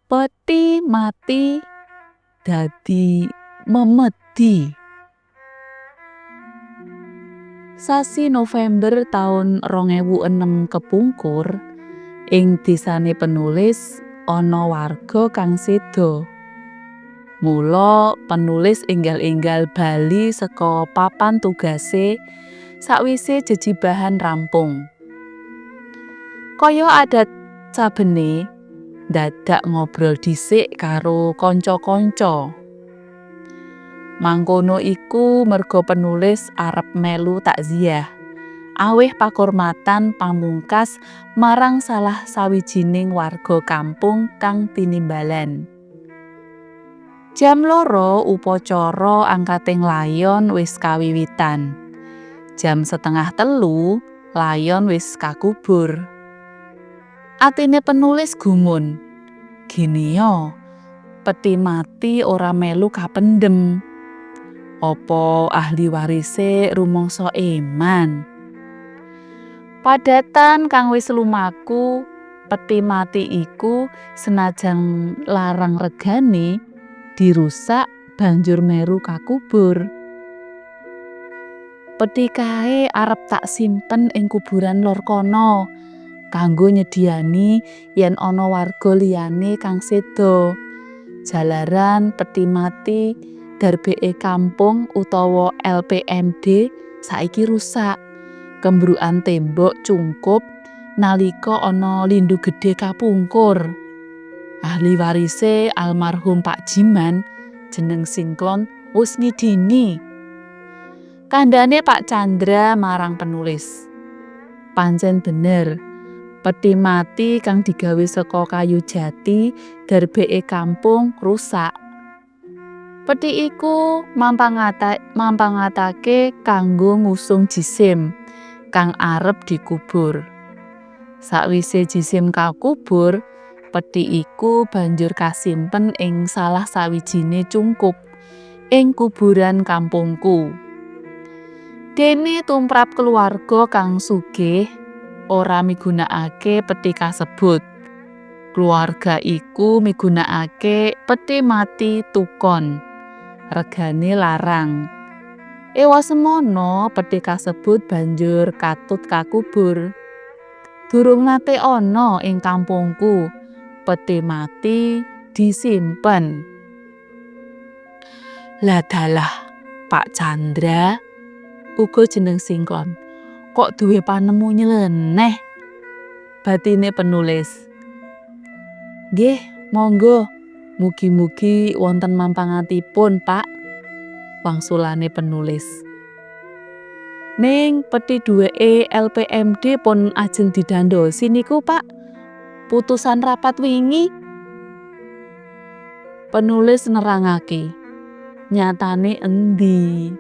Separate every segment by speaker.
Speaker 1: Peti mati dadi memedi. Sasi November taun 2006 kepungkur, ing desane penulis ana warga kang seda. Mula penulis enggal-enggal bali saka papan tugase sakwise jejibahan rampung. Kaya adat sabene, dadak ngobrol dhisik karo kanca-kanca. Mangkono iku merga penulis arep melu takziah, awih pakurmatan pamungkas marang salah sawijining warga kampung kang tinimbalan. Jam 2 upacara angkating layon wis kawiwitan. Jam setengah telu layon wis kakubur. Atine penulis gumun. Geniya, peti mati ora melu kapendhem. Apa ahli warise rumangsa eman? Padatan kang wis lumaku, peti mati iku senajan larang regane, dirusak banjur meru kakubur. Peti kae arep tak simpen ing kuburan lor kono, kanggo nyediani yen ana warga liyane kang seda. Jalaran peti mati darbeke kampung utawa LPMD saiki rusak. Kembrukan tembok cungkup nalika ana lindu gedhe kapungkur. Ahli warise almarhum Pak Jiman jeneng Sinklon wis ngidini. Kandhane Pak Chandra marang penulis. Pancen bener, peti mati kang digawe saka kayu jati darbeke kampung rusak. Peti iku mampangatake kanggo ngusung jisim kang arep dikubur. Sakwise jisim kakubur, peti iku banjur kasimpen ing salah sawijine cungkup ing kuburan kampungku. Dene tumrap keluarga kang sugih ora migunakake peti kasebut. Keluarga iku migunakake peti mati tukon. Regane larang. Ewa semono peti kasebut banjur katut kakubur. Durung nate ana ing kampungku peti mati disimpen. Lah dalah, Pak Chandra uga jeneng Sinklon, kok duwe panemu nyeleneh? Batine penulis. Nggih, monggo. Mugi-mugi wonten mampangatipun, Pak. Wangsulane penulis. Ning peti duweke LPMD pun ajeng didandosi niku, Pak. Putusan rapat wingi. Penulis nerangake. Nyatane endi?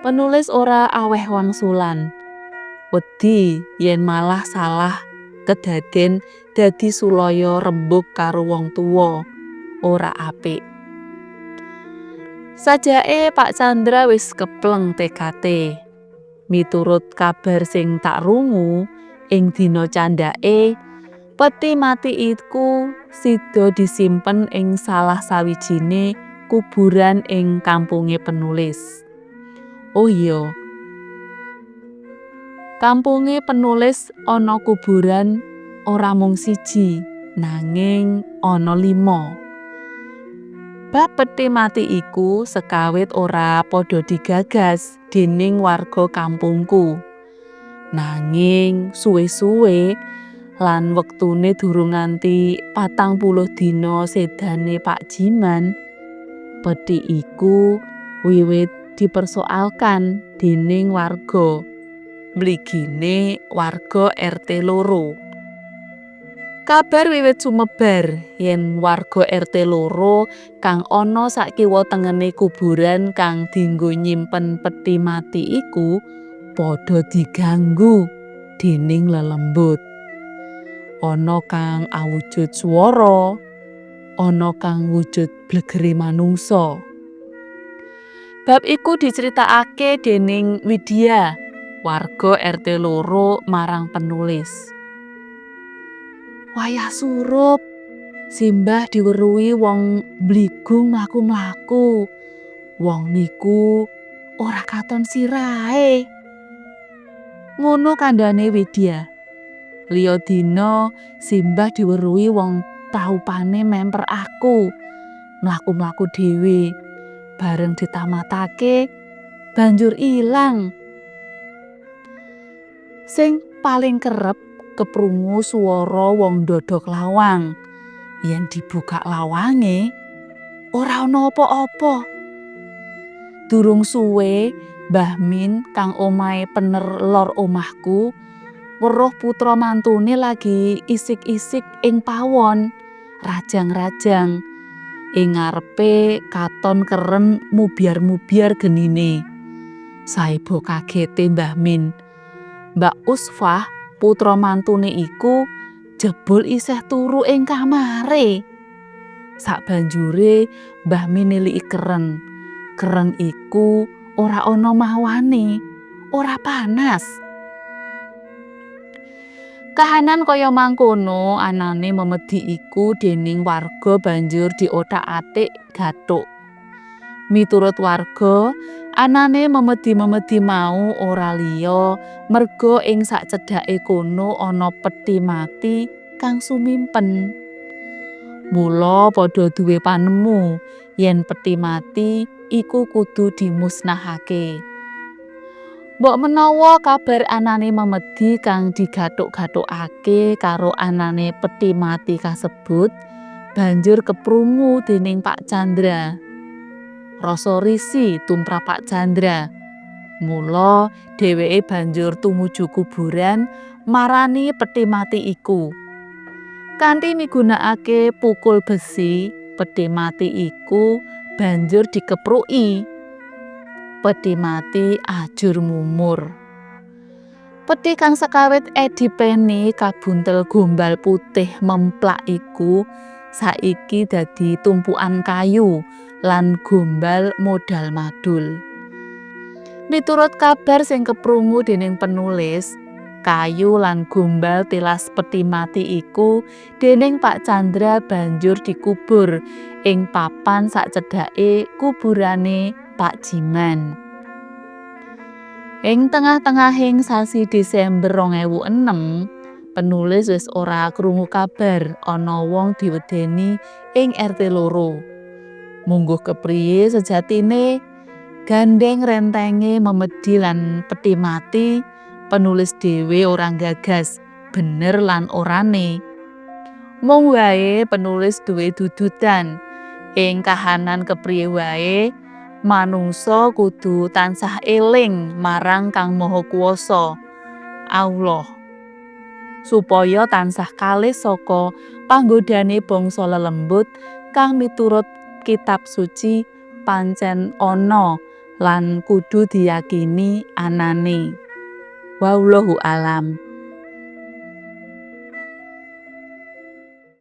Speaker 1: Penulis ora aweh wangsulan. Wedi yen malah salah kedaden dadi sulaya rembug karo wong tuwa, ora apik. Sajake Pak Chandra wis kepleng tekate. Miturut kabar sing tak rungu ing dina candhake, peti mati iku sida disimpen ing salah sawijine kuburan ing kampunge penulis. Oh iya, kampunge penulis ana kuburan ora mung siji, nanging ana 5. Bab peti mati iku sekawit ora padha digagas dening warga kampungku. Nanging suwe-suwe lan wektune durung nganti 40 dina sedane Pak Jiman, peti iku wiwit dipersoalkan dening warga. Mligine warga RT 2. Kabar wiwit sumebar yen warga RT 2 kang ana sakiwa tengene kuburan kang dinggo nyimpen peti mati iku padha diganggu dening lelembut. Ana kang awujud swara, ana kang wujud blegere manungsa. Bab iku diceritakake dening Widya, warga RT 2 marang penulis. Wayah surup, Simbah diweruhi wong mbligung mlaku-mlaku. Wong niku ora katon sirahe. Ngono kandhane Widya. Liya dina Simbah diweruhi wong praupane memper aku. Mlaku-mlaku dhewe. Bareng ditamatake banjur ilang. Sing paling kerep keprungu swara wong ndodhok lawang. Yen dibuka lawange ora ana apa-apa. Durung suwe Mbah Min kang omahe pener lor omahku weruh putra mantune lagi isik-isik ing pawon, rajang-rajang. Ing ngarepe katon keren mubyar-mubyar genine. Saebo kagete Mbah Min. Mbak Usfah putra mantune iku jebul isih turu ing kamare. Sabanjure Mbah Min niliki keren. Keren iku ora ana mawane, ora panas. Kahanan kaya mangkono anane memedi iku dening warga banjur diothak-atik gathuk. Miturut warga, anane memedi-memedi mau ora liya merga ing sacedhake kono ana peti mati kang sumimpen. Mula padha duwe panemu yen peti mati iku kudu dimusnahake. Mbok menawa kabar anane memedi kang digathuk-gathukake karo anane peti mati kasebut banjur keprungu dening Pak Chandra. Rasa risi tumrap Pak Chandra. Mula dheweke banjur tumuju kuburan marani peti mati iku. Kanthi migunakake pukul besi, peti mati iku banjur dikepruki. Peti mati ajur mumur. Peti kang sakawit Edi Peni kabuntel gombal putih memplak iku saiki dadi tumpukan kayu lan gombal modal madul. Miturut kabar sing keprungu dening penulis, kayu lan gombal tilas peti mati iku dening Pak Chandra banjur dikubur ing papan sacedhake kuburane Pak Jiman. Ing tengah-tengahing sasi Desember 2006, penulis wis ora krungu kabar ana wong diwedeni ing RT 2. Mungguh kepriye sejatine gandeng rentenge memedi lan peti mati, penulis dhewe ora nggagas bener lan orane. Mung wae penulis duwe dudutan ing kahanan kepriye wae manungsa kudu tansah eling marang Kang Maha Kuwasa, Allah, supaya tansah kalis saka panggodane bangsa lelembut kang miturut kitab suci pancen ana lan kudu diyakini anane. Wallahu alam.